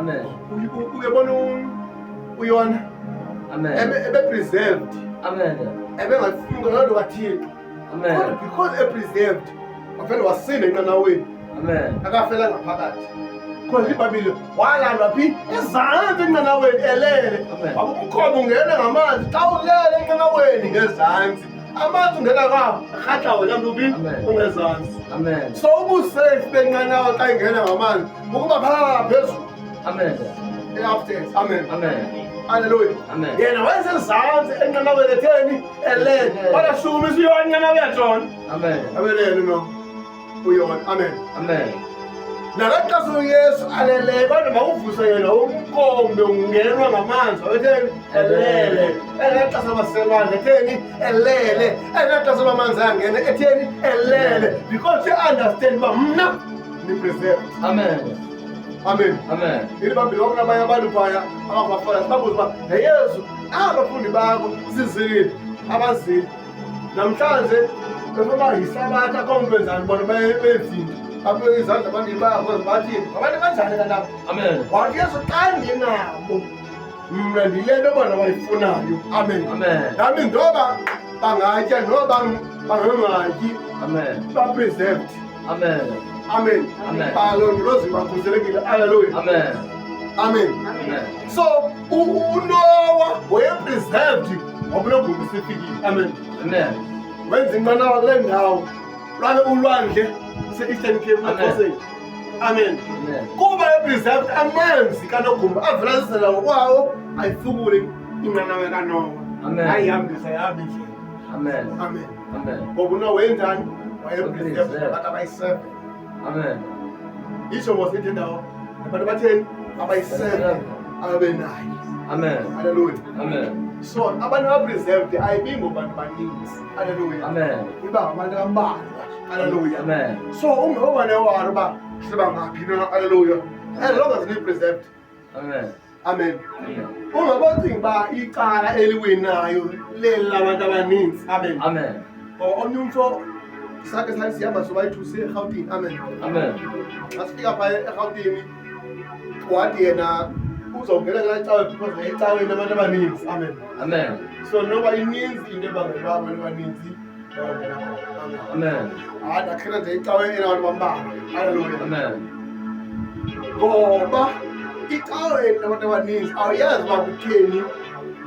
Amen. Uyabona uYona. Amen. Ebe preserved. Amen. Ebengafuni ngaloo nto kaThixo. Amen. Kodwa because e-preserved, wavele wasinda enqanaweni. Amen. Akafela ngaphakathi. Because iBhayibhile walandwa phi? Ezantsi enqanaweni elele. Amen. Wabe umkhobo ungena ngamanzi. Xa ulele enqanaweni ngezantsi, amanzi ungena kwawo, rhatla wena mntu phi? Amen. Ungezantsi. Amen. So ubusafe benqanawa xa ingena ngamanzi ukuba phaa phezulu. Amen. E-upstairs. Amen. Amen. Hallelujah. Amen. Yena wayesezantsi enqanaweni etheni elele. Kodwa shukumisa uyona inqanawa uyatshona. Amen. Abelele no. Uyona. Amen. Amen. Nakaxa uYesu alele kodwa mawuvuse yena umkombe ungenwa ngamanzi etheni elele. Elexesha baselwandle etheni elele. Elexesha bamanzi angena etheni elele. Because you understand uba mna ndi-preserved. Amen. Amen. Amen. Ili bambili kwakunabanye abantu phaya abangabafana sibabuze uba he Yesu abafundi bakho sizilile abazili namhlanje befuna yisabatha akho mntu wenzani bona bezinto babeke izandla abantu bayakwazi bathini ngabantu banjani kanabo. Amen. Wathi Yesu xa ndinabo mna ndile nto bona bayifunayo. Amen. Amen. Nami ndoba bangatya noba bangangatyi Amen. ba-preserved. Amen. Amen. Amen. Balondoloziwe bakhuselekile. Hallelujah. Amen. Amen. Amen. So uNoah waye-preserved ngoba unogumbi sifikile. Amen. Amen. Wenza inqanawa kule ndawo lwabe ulwandle se-Eastern Cape Amen. emaXhoseni. Amen. Amen. Kuba e-preserved amanzi kanogumbi avela zizela ngokwawo ayifukule inqanawa kaNoah. Amen. Ayihambisa yahamba indlela. Amen. Amen. Amen. Ngoba uNoah wenzani? Waye-preserved Waye-preserved. nabantu abayi-7. Amen. Itsho mos ithi indawo nabantu abatheni abayi-7 ababenaye. Amen. Hallelujah. Amen. So abantu aba-preserved ayibingobantu baninzi. Hallelujah. Amen. Iba ngabantu abambalwa. Hallelujah. Amen. So ungoba newari uba siba ngaphi na. Hallelujah. As long as ni-preserved. Amen. Amen. Amen. Ungabocinga uba icala eliwinayo leli labantu abaninzi. Amen. Amen. Ngoba omnye umfo sakhe sathi sihamba sobayi-two siye eRhawutini. Amen. Amen. Xa sifika phaya eRhawutini wathi yena uzongena kulaa cawe because ecaweni abantu abaninzi. Amen. Amen. So noba ininzi into ebangela uba abantu abaninzi bayongena khona. Amen. Amen. Hayi ndakhetha nje icawe enabantu bambalwa. Hallelujah. Amen. Ngoba icawe enabantu abaninzi awuyazi uba kutheni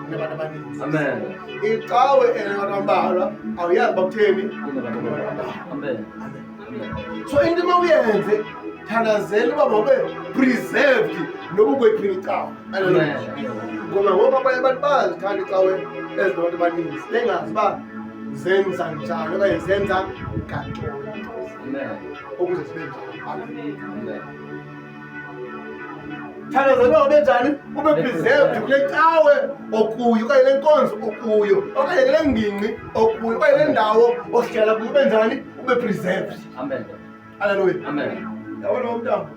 inabantu abaninzi. Amen. Icawe enabantu abambalwa awuyazi uba kutheni inabantu abambalwa. Amen. Amen. Amen. So into mawuyenze thandazela uba mawube preserved noba ukweyiphi icawe. Hallelujah. Amen. Ngoba ngoba abanye abantu bayazithanda icawe ezinabantu abaninzi bengazi uba zenza njani okanye zenza ngantoni Amen. ukuze zibe njalo. Amen. Amen. Thandazela uba ube njani ube preserved kule cawe okuyo okanye le nkonzo okuyo okanye kule ngingqi okuyo okanye le ndawo ohlala kuyo ube njani ube preserved. Amen. Hallelujah. Amen. Yabona umntambo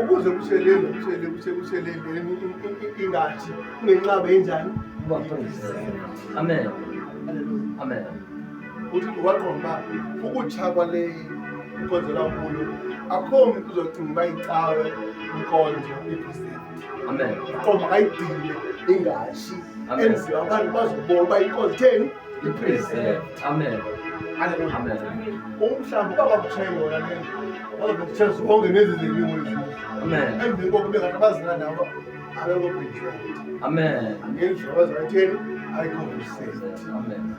ukuze kushe le kushe le kushe kushe le ingathi ungenqaba enjani. Uba preserved. Amen. Hallelujah. Amen. Uthi waqonda uba ukutsha kwale inkonzo lakuyo akho mntu uzocinga uba icawe inkonzo i-preserved. Amen. Qonda makayigcine ingashi Amen. enziwa abantu bazobona uba inkonzo itheni i-preserved. Amen. Hallelujah. Amen. Umhlawumbi uba kwakutshe yona le bazobe kutshe zonke nezi zeliwe ezinye. Amen. Emveni koku bengathi abazina nabo abekho preserved. Amen. Ngendlela abazibayitheni ayikho preserved. Amen.